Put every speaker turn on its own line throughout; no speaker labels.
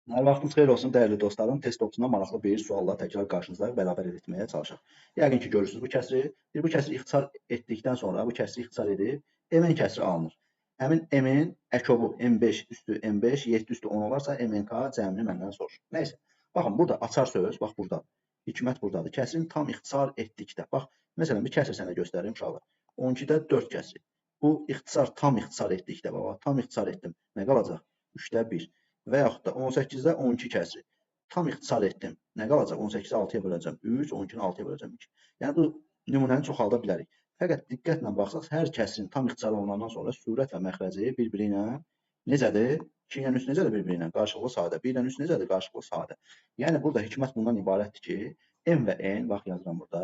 Hər vaxtınız xeyir olsun dəyərli dostlarım. Test topçusuna maraqlı bir sualla təkrar qarşınızda bərabər etməyə çalışaq. Yəqin ki, görürsünüz bu kəsri. Bir bu kəsri ixtisar etdikdən sonra bu kəsri ixtisar edib M-in kəsri alınır. Həmin M-in əkobu M5 üstü M5, 7 üstü 10 olarsa MNK cəmini məndən soruşur. Nəysə, baxın burada açar söz, bax burada. Hikmət buradadır. Kəsrin tam ixtisar etdikdə. Bax, məsələn bir kəsr sənə göstərim uşaqlar. 12-də 4 kəsri. Bu ixtisar tam ixtisar etdikdə, baba, tam ixtisar etdim. Nə qalacaq? 3-də 1. Və yaxud da 18-də 12 kəsri. Tam ixtisar etdim. Nə qalacaq? 18-i 6-ya böləcəm 3, 12-ni 6-ya böləcəm 2. Yəni bu nümunəni çoxalda bilərik. Fəqət diqqətlə baxsaq, hər kəsrin tam ixtisar olunandan sonra sürət və məxrəci bir-biri ilə necədir? 2 ilə 3 necədir bir-biri ilə? Qarşılıqlı sadə. 1 ilə 3 necədir? Qarşılıqlı sadə. Yəni burada hikmət bundan ibarətdir ki, M və N, bax yazıram burada.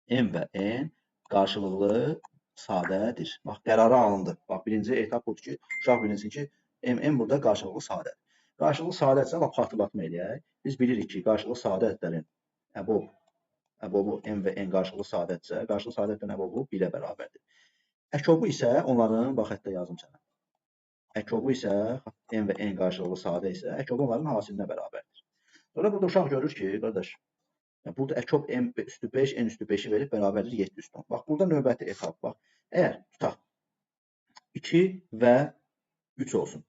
M və N qarşılıqlı sadədir. Bax, qərara alındı. Bax, birinci etap budur ki, uşaq bilinsin ki, M burada qarşılıqlı sadədir. Qarşılıqlı sadədirsə, lap xatırlatma eləyək. Biz bilirik ki, qarşılıqlı sadə ədədlərin əbobu M və N qarşılıqlı sadədirsə, qarşılıqlı sadə ədədlərin əbobu 1-ə bərabərdir. Əkobu isə onların, bax hətta yazım sənə. Əkobu isə M və N qarşılıqlı sadə isə əkobu onların hasilinə bərabərdir. Sonra burada uşaq görür ki, qardaş, burada əkob M üstü 5, N üstü 5-i verib bərabərdir 7 üstü 10. Bax, burada növbəti etap, bax. Əgər tutaq 2 və 3 olsun.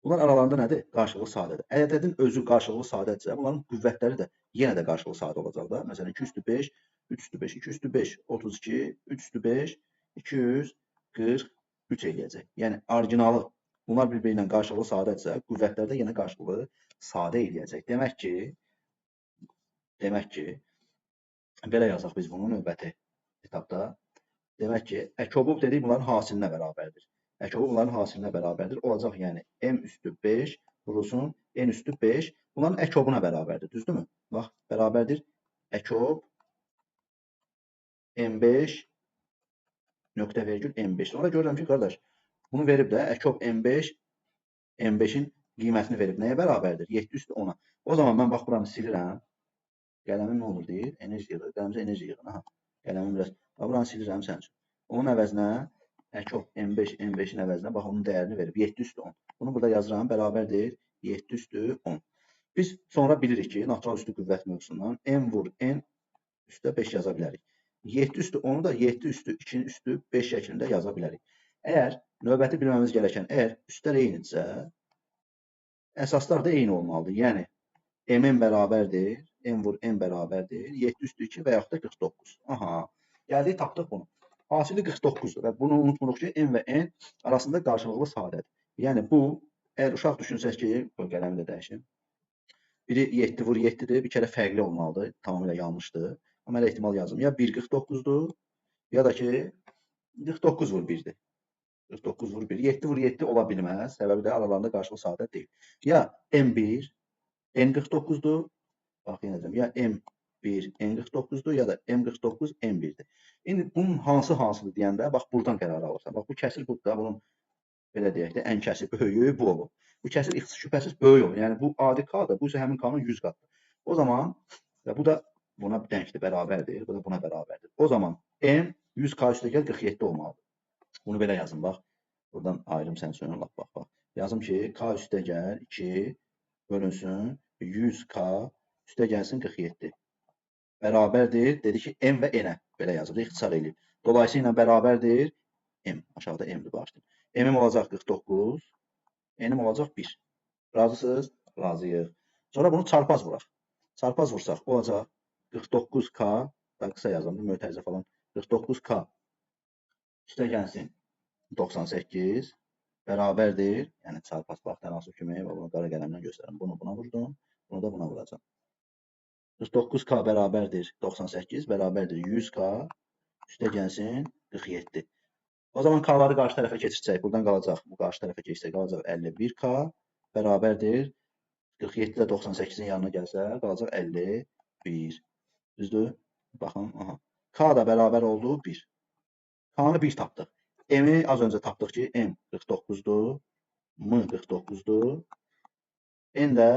Bunlar aralarında nədir? Qarşılıqlı sadədir. Ədədin özü qarşılıqlı sadədirsə, bunların qüvvətləri də yenə də qarşılıqlı sadə olacaq da. Məsələn, 2 üstü 5, 3 üstü 5, 2 üstü 5, 32, 3 üstü 5, 243 eləyəcək. Yəni, orijinalı bunlar bir-biri ilə qarşılıqlı sadədirsə, qüvvətlər də yenə qarşılıqlı sadə eləyəcək. Demək ki, belə yazaq biz bunu növbəti etapda. Demək ki, əkobu dedik bunların hasilinə bərabərdir. Əkobu bunların hasilinə bərabərdir. Olacaq yəni M üstü 5 vurulsun N üstü 5. Bunların əkobuna bərabərdir. Düzdürmü? Bax, bərabərdir. Əkob M5 nöqtə vergül M5. Sonra görürəm ki, qardaş, bunu verib də əkob M5 M5-in qiymətini verib. Nəyə bərabərdir? 7 üstü 10-a. O zaman mən bax buranı silirəm. Qələmim nə olur deyir? Enerji yığır. Qələmizə enerji yığın. Aha. Qələmim biraz. Bax, buranı silirəm sən üçün. Onun əvəzinə əkob M5, M5-in əvəzinə bax onun dəyərini verib 7 üstü 10. Bunu burada yazıram, bərabərdir 7 üstü 10. Biz sonra bilirik ki, natural üstü qüvvət mövzusundan M vur N üstə 5 yaza bilərik. 7 üstü 10-u da 7 üstü 2-nin üstü 5 şəklində yaza bilərik. Əgər növbəti bilməmiz gerəkən, əgər üstlər eynidirsə, əsaslar da eyni olmalıdır. Yəni M bərabərdir, M vur N bərabərdir 7 üstü 2 və yaxud da 49. Aha, gəldik, tapdıq bunu. Hasili 49-dur və bunu unutmuruq ki, M və N arasında qarşılıqlı sadədir. Yəni bu, əgər uşaq düşünsək ki, bu qələmi də dəyişim. Biri 7 vur 7-dir, bir kərə fərqli olmalıdır, tamamilə yanlışdır. Amma elə ehtimal yazım. Ya 1,49-dur, ya da ki 49 vur 1-dir. 49 vur 1. 7 vur 7 ola bilməz. Səbəbi də aralarında qarşılıqlı sadə deyil. Ya M1, N49-dur. Bax, yenə deyirəm, ya M1, N49-dur, ya da M49, M1-dir. İndi bunun hansı hansıdır deyəndə, bax, buradan qərar alırsan. Bax, bu kəsir budur da, bunun, belə deyək də, ən kəsir böyüyü bu olur. Bu kəsir şübhəsiz böyük olur. Yəni, bu adi K-dır, bu isə həmin K-nın 100 qatıdır. O zaman, və bu da buna dənkdir, bərabərdir, bu da buna bərabərdir. O zaman M 100K üstə gəl 47 olmalıdır. Bunu belə yazın, bax. Buradan ayrım sən üçün, lap, bax, bax. Yazım ki, K üstə gəl 2 bölünsün 100K üstə gəlsin 47. Bərabərdir, dedi ki, M və N-ə belə yazıb, ixtisar eləyib. Dolayısıyla bərabərdir M, aşağıda M-dir, bağışlayın. M-im olacaq 49, N-im olacaq 1. Razısınız? Razıyıq. Sonra bunu çarpaz vuraq. Çarpaz vursaq olacaq 49K, daha qısa yazım, mötərizə falan, 49K üstə gəlsin 98 bərabərdir, yəni çarpaz bax, tənasüb kimi, bunu qara qələmlə göstərim. Bunu buna vurdum, bunu da buna vuracam. 49K bərabərdir 98, bərabərdir 100K, üstə gəlsin 47. O zaman K-ları qarşı tərəfə keçirsək, buradan qalacaq, bu qarşı tərəfə keçsək, qalacaq 51K bərabərdir 47 də 98-in yanına gəlsə, qalacaq 51. Düzdür? Baxın, aha. K da bərabər oldu 1. K-nı 1 tapdıq. M-i az öncə tapdıq ki, M 49-dur, M 49-dur, N də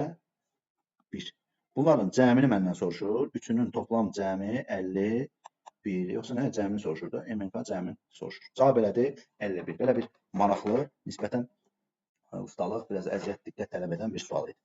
1. Bunların cəmini məndən soruşur. Üçünün toplam cəmi 51. Yoxsa nə? Cəmini soruşur da. MNK cəmini soruşur. Cavab elədir 51. Belə bir maraqlı, nisbətən ustalıq, biraz əziyyət, diqqət tələb edən bir sual idi.